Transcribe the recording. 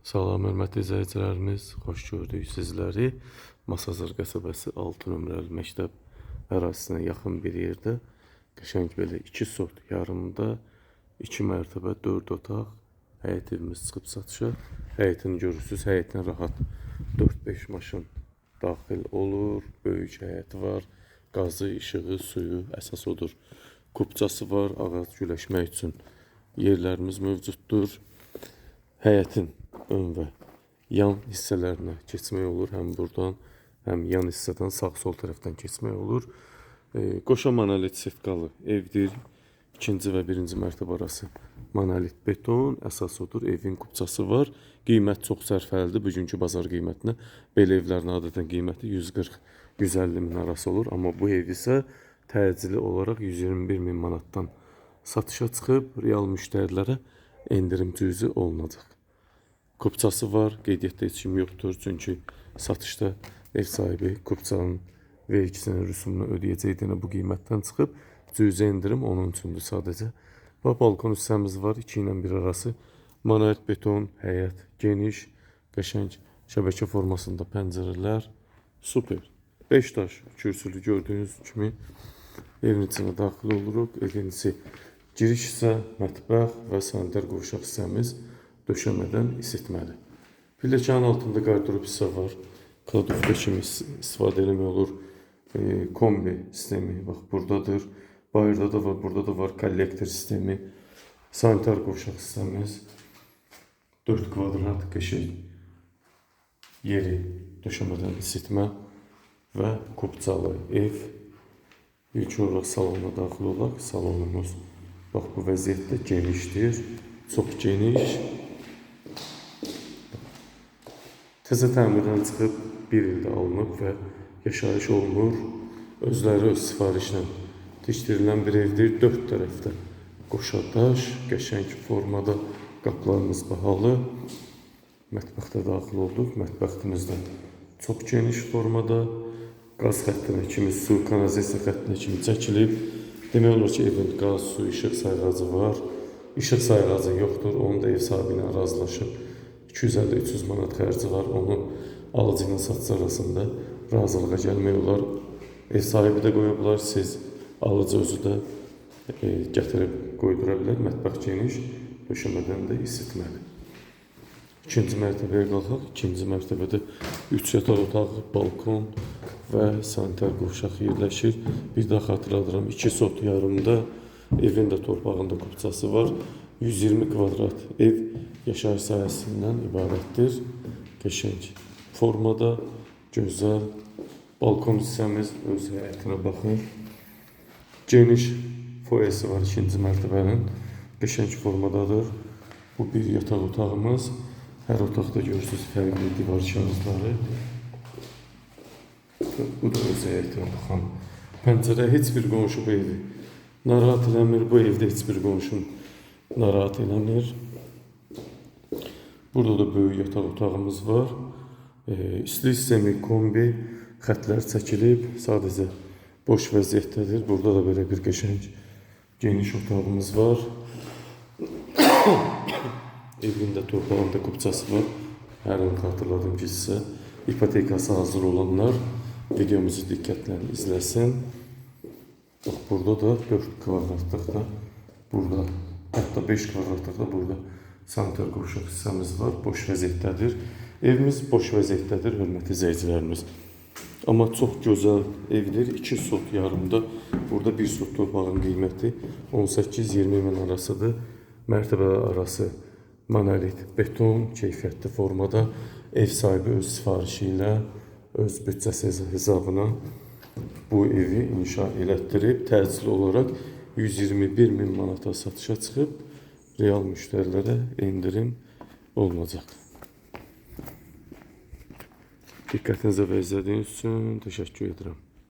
Salam hörmətli izləyicilərimiz, xoş gördük sizləri. Masazır qəsəbəsi 6 nömrəli məktəb ərazisinə yaxın bir yerdə qəşəng belə 2 sot yarımda 2 mərtəbə 4 otaq həyət evimiz çıxıb satışa. Həyətini görürsüz, həyətinə rahat 4-5 maşın daxil olur. Böyük həyəti var. Qazı, işığı, suyu əsas odur. Kupçası var, ağac güləşmək üçün yerlərimiz mövcuddur. Həyətin ön və yan hissələrinə keçmək olur. Həm buradan, həm yan hissədən sağ-sol tərəfdən keçmək olur. Qoşa monolit setkalı evdir. İkinci və birinci mərtəbə arası monolit beton, əsas odur. Evin kupçası var. Qiymət çox sərfəlidir bugünkü bazar qiymətinə. Belə evlərin adətən qiyməti 140-150 min arası olur. Amma bu ev isə təcili olaraq 121 min manatdan satışa çıxıb, real müştərilərə endirim cüzi olunacaq. Kupçası var, qeydiyyatda heç kim yoxdur. Çünki satışda ev sahibi kupçanın vergisini, rüsumunu ödəyəcəkdiyinə bu qiymətdən çıxıb. Cüzi endirim onun üçündür sadəcə. Və balkon hissəmiz var, 2 ilə 1 arası. Monolit beton, həyət geniş, qəşəng şəbəkə formasında pəncərələr. Super. 5 daş kürsülü gördüyünüz kimi evin içinə daxil oluruq. Evin içi giriş hissə, mətbəx və sanitar qovşaq hissəmiz döşəmədən isitməli. Pilləkənin altında qardırop hissə var. Kladovka kimi istifadə eləmək olur. Kombi sistemi bax buradadır. Bayırda da var, burada da var kollektor sistemi. Sanitar qovşaq hissəmiz 4 kvadrat qəşəng yeri döşəmədən isitmə və kupçalı ev. İlk olaraq salona daxil olaq. Salonumuz bax bu vəziyyətdə genişdir. Çox geniş. Təzə təmirdən çıxıb bir ildə alınıb və yaşayış olunur. Özləri öz sifarişlə tikdirilən bir evdir. 4 tərəfdə qoşa daş, qəşəng formada qapılarımız bahalı. Mətbəxdə daxil olduq. Mətbəximiz də çox geniş formada. Qaz xəttinə kimi, su, kanalizasiya xəttinə kimi çəkilib. Demək olar ki, evin qaz, su, işıq sayğacı var. İşıq sayğacı yoxdur. Onu da ev sahibi ilə razılaşıb 250-300 manat xərci var. Onu alıcı ilə satıcı arasında razılığa gəlmək olar. Ev sahibi də qoya bilər, siz alıcı özü də gətirib qoydura bilər. Mətbəx geniş, döşəmədən də isitməli. İkinci mərtəbəyə qalxaq. İkinci mərtəbədə 3 yataq otağı, balkon və sanitar qovşaq yerləşir. Bir daha xatırladıram, 2 sot yarımda evin də torpağında kupçası var. 120 kvadrat ev yaşayış sahəsindən ibarətdir. Qəşəng formada, gözəl. Balkon hissəmiz öz həyətinə baxır. Geniş foyesi var ikinci mərtəbənin. Qəşəng formadadır. Bu bir yataq otağımız. Hər otaqda görürsünüz fərqli divar kağızları. Bu da öz həyətinə baxan pəncərə. Heç bir qonşu bu evi narahat eləmir. Bu evdə heç bir qonşun narahat eləmir. Burada da böyük yataq otağımız var. İstilik sistemi, kombi, xətlər çəkilib. Sadəcə boş vəziyyətdədir. Burada da belə bir qəşəng geniş otağımız var. Evin də torpağında kupçası var. Hər an xatırladım ki, sizə ipotekası hazır olanlar videomuzu diqqətlə izləsin. Bax, burada da 4 kvadratlıqda, burada hətta 5 kvadratlıqda burada sanitar qovşaq hissəmiz var. Boş vəziyyətdədir. Evimiz boş vəziyyətdədir, hörmətli izləyicilərimiz. Amma çox gözəl evdir. 2 sot yarımda. Burada 1 sot torpağın qiyməti 18-20 min arasıdır. Mərtəbələr arası monolit beton, keyfiyyətli formada. Ev sahibi öz sifarişi ilə, öz büdcəsi hesabına bu evi inşa elətdirib. Təcili olaraq 121 min manata satışa çıxıb. Real müştərilərə endirim olunacaq. Diqqətinizə və izlədiyiniz üçün təşəkkür edirəm.